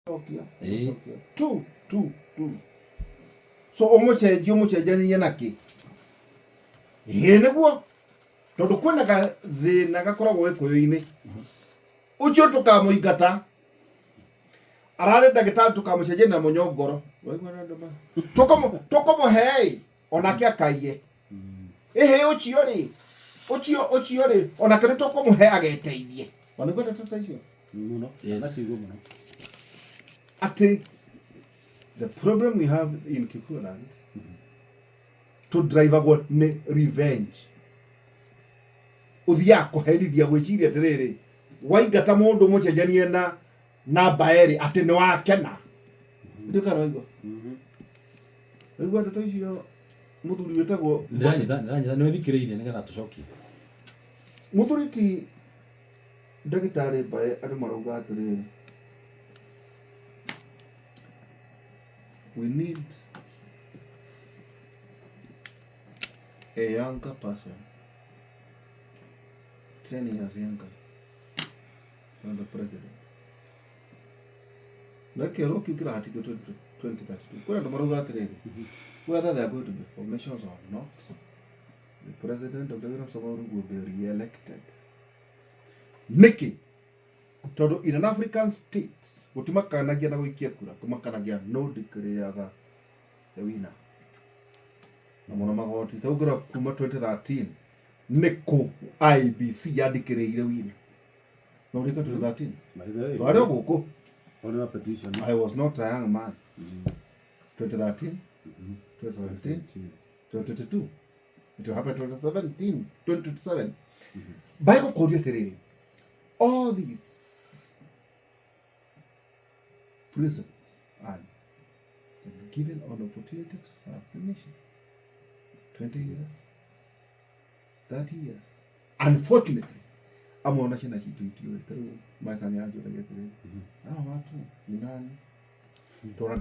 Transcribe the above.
Cokia. Ĩĩ. Tu tu tu. So ũmũcenjie, ũmũcenjanie na kĩ? Ĩĩ nĩguo. Tondũ kwĩna gathĩna gakoragwo gĩkũyũ-inĩ. Ũcio tũkamũingata. Ararĩ ndagĩtarĩ, tũkamũcenjia na mũnyongoro. Waigua na andũ tũkũmũhe ĩ onake akaiye. Ĩhĩ, ũcio rĩ, ũcio rĩ, onake nĩ tũkũmũhe ageteithie. Ona nĩguo ndeto ta icio. Mũno. Yes. Naciigua mũno. Atĩ the problem we have in Kikuyu land, tũdraivagwo nĩ revenge. Ũthiaga kũherithia gwĩciria atĩrĩrĩ, waingata mũndũ mũcenjanie na namba erĩ atĩ nĩ wakena. Ndiũ kana waigua? Waigua ndeto icio, mũthuri wĩtagwo Ndĩranyita, nĩ wĩthikĩrĩirie nĩgetha tũcokie. Mũthuri ti ndagĩtarĩ Mbae, andũ marauga atĩrĩrĩ, we need a younger person, 10 years younger than the president. Na kĩoro kĩu kĩrahatithio 2032, kwĩna andũ marauga atĩrĩrĩ, whether there are going to be formations or not, the president, Dr. William Samoei Ruto, will be re-elected. Nĩkĩ? Tondũ in an African state gũtimakanagia na gũikia kura, kũmakanagia no declareaga the winner na mũno magoti. Ta ũngĩrora kuma 2013, nĩ kũ IEBC yandĩkĩrĩire winner? No ũrĩka 2013 By the way, twarĩ o gũkũ. Ona petition. I was not a young man 2013, 2017, 2022. It will happen 2017, 2027. Bible kũria atĩrĩrĩ, all these principles are they've given an opportunity to serve the nation 20 years, 30 years. Unfortunately, amwe ona ciana citũ itiũĩ. Ta rĩu maca nĩ anjũragia atĩrĩrĩ, hawa watu ni nani? Tũra